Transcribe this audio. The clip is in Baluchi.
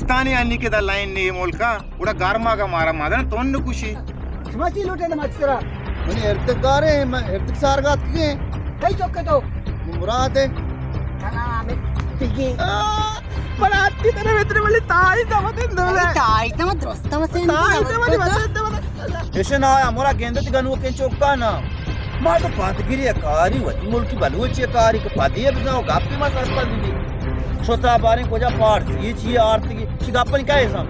پاکستانی انی کہ دا لائن نے ملکا، گڑا گرما گا مارا مادن تون نکشی۔ شما چی لوٹے نماز سرا؟ منی ارتک گارے، من ارتک سارگات کیے۔ کئی چوکے تو؟ مراد ہے۔ سلام تیگی۔ آ، مراد کی طرف اتنے بڑی تائی دمت اندولے۔ تائی دمت درست دمت اندولے۔ تائی دمت درست دمت۔ ایشے نا آیا، مورا گندت گنوکیں چوکا نا۔ ما تو پادگیری کاری، وتی ملکی بلوچی کاری کہ پدی بزاں و گپی ما سرپد بی۔ شتا باریں کجا پارسی چی آرتگی، چی گپن کئے سم؟